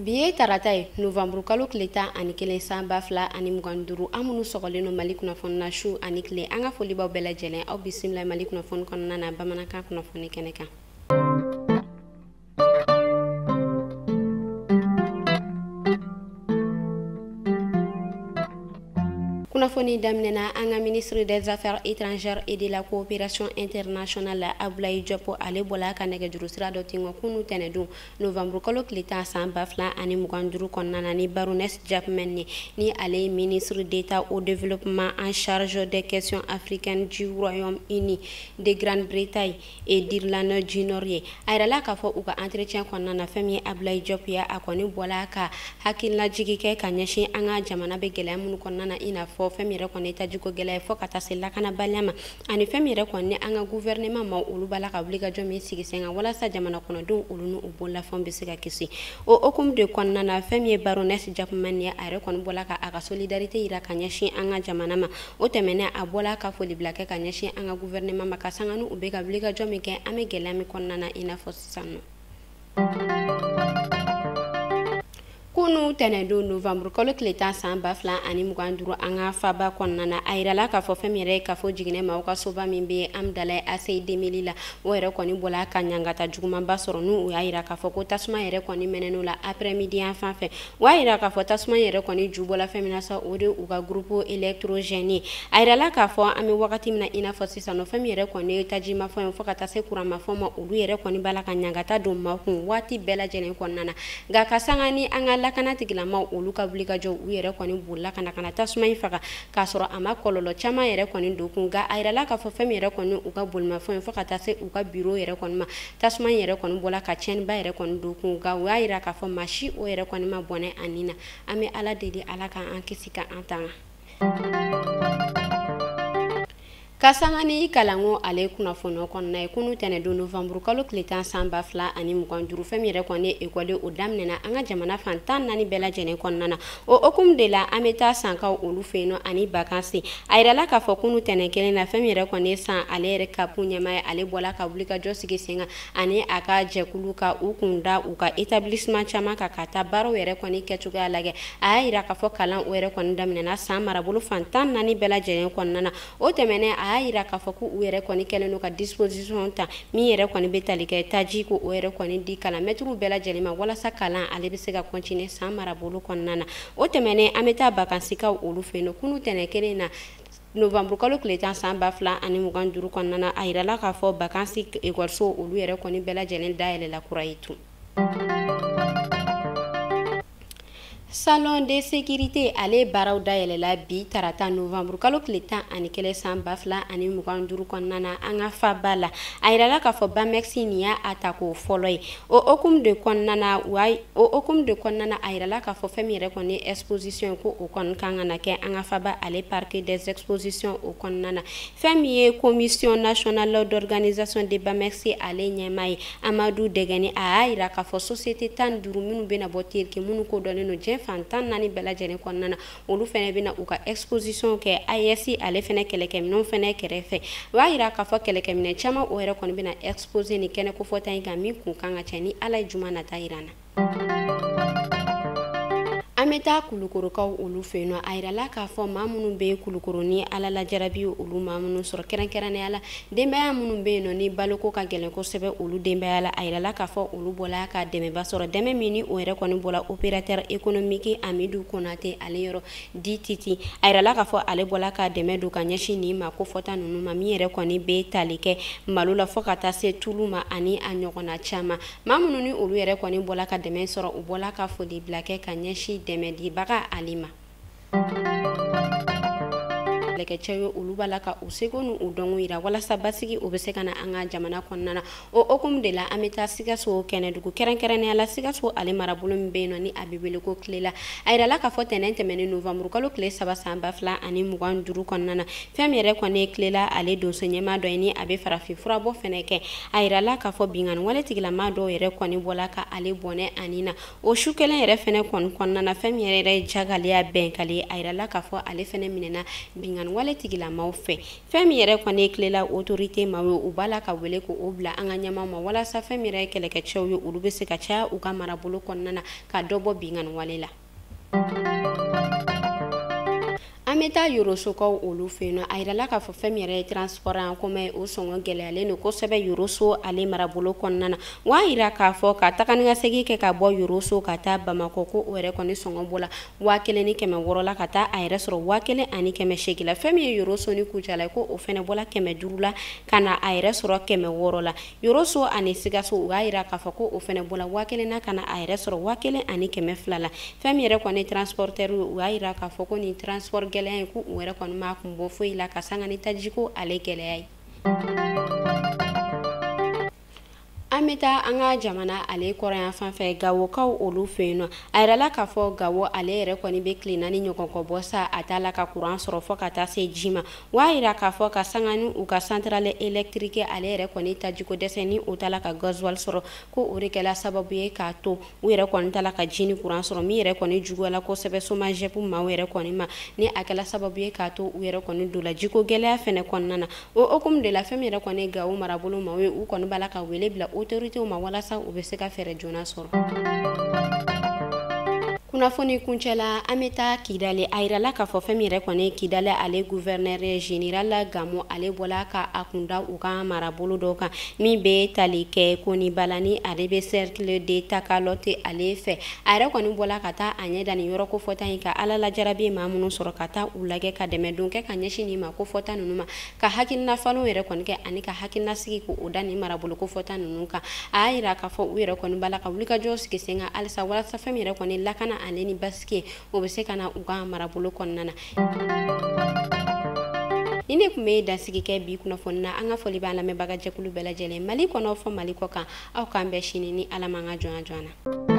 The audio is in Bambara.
Bi ye tarata ye, novembre kalo tile 11 san 2025. An minnu sɔgɔlen don Mali kunnafoni na su ani tile, an ka foli b'aw bɛɛ lajɛlen. Aw bisimila Mali kunnafoni kɔnɔna na bamanankan kunnafoni kɛnɛ kan. Kunnafoni daminɛna an ka ministre des Affaires étrangères et de la coopération internationale Abdoulaye Diop, ale bɔla ka nɛgɛjuru sira dɔ tingɔ kunu tɛnɛdon novembre kalo tile 10 san 2025 kɔnɔna na ni baronesse Chapman ye, ni ale ye ministre d'État au développement en charge des questions africaines du Royaume-Uni de Grande-Bretagne et d'Irlande du Nord ye. A yirala k'a fɔ u ka entretien kɔnɔna na, fɛn min ye Abdoulaye Diop ye, a kɔni bɔla ka hakililajigi kɛ ka ɲɛsin an ka jamana bɛ gɛlɛya minnu kɔnɔna na, i n'a fɔ fɛn min yɛrɛ kɔni tajiko gɛlɛya fo ka taa se lakanabaliya ma, ani fɛn min yɛrɛ kɔni an ka gouvernement ma olu b'a la ka wuli ka jɔ min sigi sen kan walasa jamana kɔnɔdenw olu n'u bololafɛnw bɛ se ka kisi. O hukumu de kɔnɔna na, fɛn min ye baronesse Chapman ye, a yɛrɛ kɔni bɔla ka a ka solidarité yira ka ɲɛsin an ka jamana ma. O tɛmɛnen, a bɔla ka folibila kɛ ka ɲɛsin an ka gouvernement ma ka sanga ni u bɛ ka wuli ka jɔ min kɛ an bɛ gɛlɛya min kɔnɔna na i n'a fɔ sisan nɔ. Kunu tɛnɛndon novembre kalo tile 10 san 2025 an ka faba kɔnɔna na, a yirala k'a fɔ fɛn min yɛrɛ ye kafo jiginɛ maaw ka soba min bɛ Amdalaye ACI 2000 la, o yɛrɛ kɔni bɔla ka ɲangata jugumanba sɔrɔ. N'u y'a yira k'a fɔ ko tasuma yɛrɛ kɔni mɛnɛn'o la après midi yan fan fɛ. U y'a yira k'a fɔ tasuma yɛrɛ kɔni ju bɔla fɛn min na sa, o de u ka groupe électrogène ye. A yirala k'a fɔ an bɛ wagati min na i n'a fɔ sisan nɔ, fɛn min yɛrɛ kɔni ye tajimafɛn ye fo ka taa se kuranmafɛnw ma, olu yɛrɛ kɔni b'a la ka ɲangata don maaw kun waati bɛɛ lajɛlen kɔnɔna na. Nka ka sanga ni an ka lakana tigilamaw olu ka wulikajɔ, u yɛrɛ kɔni bolila ka na ka na tasuma in faga k'a sɔrɔ a ma kɔlɔlɔ caman yɛrɛ kɔni don kun. Nka a yirala k'a fɔ fɛn min yɛrɛ kɔni u ka bolimafɛn fo ka taa se u ka biro yɛrɛ kɔni ma, tasuma in yɛrɛ kɔni bɔla ka tiɲɛniba yɛrɛ kɔni don kun. Nka u y'a yira k'a fɔ maa si o yɛrɛ kɔni ma bɔnɛ a nin na. An bɛ Ala deli, Ala k'an kisi k'an tanga. Ka sanga ni kalanko ale kunnafoni kɔnɔna ye, kunu tɛnɛndon novembre kalo tile 10 san 2025, fɛn min yɛrɛ kɔni ekɔli o daminɛna an ka jamana fan 14 bɛɛ lajɛlen kɔnɔna na. O hukumu de la, an bɛ taa Sankaw olu fɛ yen nɔ ani Bakansi. A yirala k'a fɔ kunu tɛnɛn kelen na, fɛn min yɛrɛ kɔni san ale yɛrɛ kapu ɲɛmaa ye, ale bɔla ka wuli ka jɔ sigi sen kan ani a ka jɛkulu ka u kun da u ka établissement caman kan ka taa baaraw yɛrɛ kɔni kɛcogoya lajɛ. A y'a yira k'a fɔ kalan o yɛrɛ kɔni daminɛna san marabolo fan 14 bɛɛ lajɛlen kɔnɔna na. O tɛmɛnen, a y'a yira k'a fɔ ko u yɛrɛ kɔni kɛlen don ka disposition ta min yɛrɛ kɔni bɛ tali kɛ taji ko o yɛrɛ kɔni di kalan mɛtiriw bɛɛ lajɛlen ma walasa kalan ale bɛ se ka continuer san marabolo kɔnɔna na. O tɛmɛnen, an bɛ taa Bakansikaw olu fɛ yen nɔ kunu tɛnɛn kelen na novembre kalo tile 10 san 2025 kɔnɔna na, a yirala k'a fɔ Bakansi ekɔliso olu yɛrɛ kɔni bɛɛ lajɛlen dayɛlɛla kura ye tun. Salon de sécurité ale baaraw dayɛlɛla bi tarata novembre kalo tile 11 san 2025 kɔnɔna na an ka faba la. A yirala k'a fɔ Bamex nin y'a a tako fɔlɔ ye. O hukumu de kɔnɔna na, o hukumu de kɔnɔna na, a yirala k'a fɔ fɛn min yɛrɛ kɔni ye exposition ko o kɔni kan ka na kɛ an ka faba ale parc des expositions o kɔnɔna na. Fɛn min ye commission nationale d'organisation de Bamex ale ɲɛmaa ye Amadou Degeni, a y'a yira k'a fɔ société 15 minnu bɛna bɔ Turquie, minnu kodɔnnen don diɲɛ fan 14 bɛɛ lajɛlen kɔnɔna na, olu fɛnɛ bɛna u ka exposition kɛ AES ale fɛnɛ kɛlɛkɛminɛnw fɛnɛ kɛrɛfɛ. O y'a yira k'a fɔ kɛlɛkɛminɛn caman o yɛrɛ kɔni bɛna exposer nin kɛnɛ kofɔta in kan min kun kan ka cɛ ni Ala ye juma nata yira an na. An bɛ taa Kulukorokaw olu fɛ yen nɔ. A yirala k'a fɔ maa minnu bɛ Kulukoro ni Ala lajarabi olu maa minnu sɔrɔ, kɛrɛnkɛrɛnnenya la denbaya minnu bɛ yen nɔ ni baloko ka gɛlɛn kosɛbɛ olu denbaya la, a yirala k'a fɔ olu bɔla ka dɛmɛba sɔrɔ, dɛmɛ min ni o yɛrɛ kɔni bɔla opérateur économique Amidou Konate ale yɔrɔ di Titi. A yirala k'a fɔ ale bɔla ka dɛmɛ don ka ɲɛsin nin ma kofɔta ninnu ma min yɛrɛ kɔni bɛ tali kɛ malo la fo ka taa se tulu ma ani a ɲɔgɔnna caman. Maa minnu ni olu yɛrɛ kɔni bɔla ka dɛmɛ sɔrɔ, u bɔla ka foli bila kɛ ka ɲɛsin dɛmɛ dibaga ale ma. Kɛlɛkɛcɛw ye olu b'a la ka u seko n'u dɔnko yira walasa basigi o bɛ se ka na an ka jamana kɔnɔna na. O hukumu de la, an bɛ taa Sikaso kɛnɛdugu, kɛrɛnkɛrɛnnenya la Sikaso ale marabolo min bɛ yen nɔ ni a bɛ wele ko Kilela. A yirala k'a fɔ tɛnɛn tɛmɛnen novembre kalo tile 3 san 2025 kɔnɔna na, fɛn min yɛrɛ kɔni ye Kilela ale donso ɲɛmaa dɔ ye ni a bɛ farafin furabɔ fɛnɛ kɛ. A yirala k'a fɔ binkanni wale tigilamaa dɔw yɛrɛ kɔni bɔla ka ale bɔnɛ ani na. O su kelen yɛrɛ fɛnɛ kɔni kɔnɔna na, fɛn min yɛrɛ ye jagaleya bɛnkale, a yirala k'a fɔ ale fɛnɛ minɛna binkanni wale tigilamaw fɛ. Fɛn min yɛrɛ kɔni ye tilela autorité maaw ye, u b'a la ka wele k'o bila an ka ɲɛmaaw ma walasa fɛn min yɛrɛ ye kɛlɛkɛcɛw ye, olu bɛ se ka caya u ka marabolo kɔnɔna na ka dɔ bɔ binkanni wale la. An bɛ taa Yorosokaw olu fɛ yen nɔ. A yirala k'a fɔ fɛn min yɛrɛ ye transport en commun, o sɔngɔ gɛlɛyalen don kosɛbɛ Yoroso ale marabolo kɔnɔna na. Wa a yira k'a fɔ ka taga ni ka segin kɛ ka bɔ Yoroso ka taa Bamakɔ, ko o yɛrɛ kɔni sɔngɔ bɔla 1600 la ka taa a yɛrɛ sɔrɔ 1800 la. Fɛn min ye Yoroso ni Kucala ye, ko o fɛnɛ bɔla 500 la ka na a yɛrɛ sɔrɔ 600 la. Yoroso ani Sikaso, u y'a yira k'a fɔ ko o fɛnɛ bɔla 1000 na ka na a yɛrɛ sɔrɔ 1200 la. Fɛn min yɛrɛ kɔni transporteur, u y'a yira k'a fɔ ko nin transport gɛlɛya in, ko u yɛrɛ kɔni m'a kun bɔ foyi la ka sanga ni tajiko ale gɛlɛya ye. An bɛ taa an ka jamana ale kɔrɔyan fan fɛ, Gawokaw olu fɛ yen nɔ. A yirala k'a fɔ Gawo ale yɛrɛ kɔni bɛ tile 4 ɲɔgɔn kɔ bɔ sa, a t'a la ka kuran sɔrɔ fo ka taa se ji ma. Wa a yira k'a fɔ ka sanga ni u ka centrale électrique ale yɛrɛ kɔni tajiko dɛsɛ ni u t'a la ka gasoil sɔrɔ, ko o de kɛla sababu ye k'a to u yɛrɛ kɔni t'a la ka ji ni kuran sɔrɔ, min yɛrɛ kɔni juguyala kosɛbɛ SOMAGEP maaw yɛrɛ kɔni ma, ni a kɛla sababu ye k'a to u yɛrɛ kɔni donna jiko gɛlɛya fɛnɛ kɔnɔna na. O hokumu de la, fɛn min yɛrɛ kɔni Gawo marabolo maaw ye, u kɔni b'a la ka wele bila autorités ma walasa u bɛ se ka fɛɛrɛ joona sɔrɔ. Kunnafoni kuncɛ la, an bɛ taa Kidali. A yirala k'a fɔ fɛn min yɛrɛ kɔni Kidali ale gouverneur général Gamo ale bɔla ka a kunda u ka marabolo dɔw kan min bɛ tali kɛ Konibalani, ale bɛ cercle de Takalote ale fɛ. A yɛrɛ kɔni bɔla ka taa a ɲɛ da nin yɔrɔ kofɔta in kan, Ala lajarabi maa minnu sɔrɔ ka taa u lajɛ ka dɛmɛ don kɛ ka ɲɛsin nin ma kofɔta ninnu ma, ka hakilina falenw yɛrɛ kɔni kɛ ani ka hakilina sigi k'o da nin marabolo kofɔta ninnu kan. A y'a yira k'a fɔ u yɛrɛ kɔni b'a la ka wulikajɔ sigi sen kan halisa walasa fɛn min yɛrɛ kɔni lakana ale ni basigi o bɛ se ka na u ka marabolo kɔnɔna na. Ni ne tun bɛ dansigi kɛ bi kunnafoni na, an ka foli b'an lamɛnbaga jɛkulu bɛɛ lajɛlen Mali kɔnɔ fɔ Mali kɔ kan. Aw k'an bɛn sini ni Ala m'an ka jɔnya jɔ an na.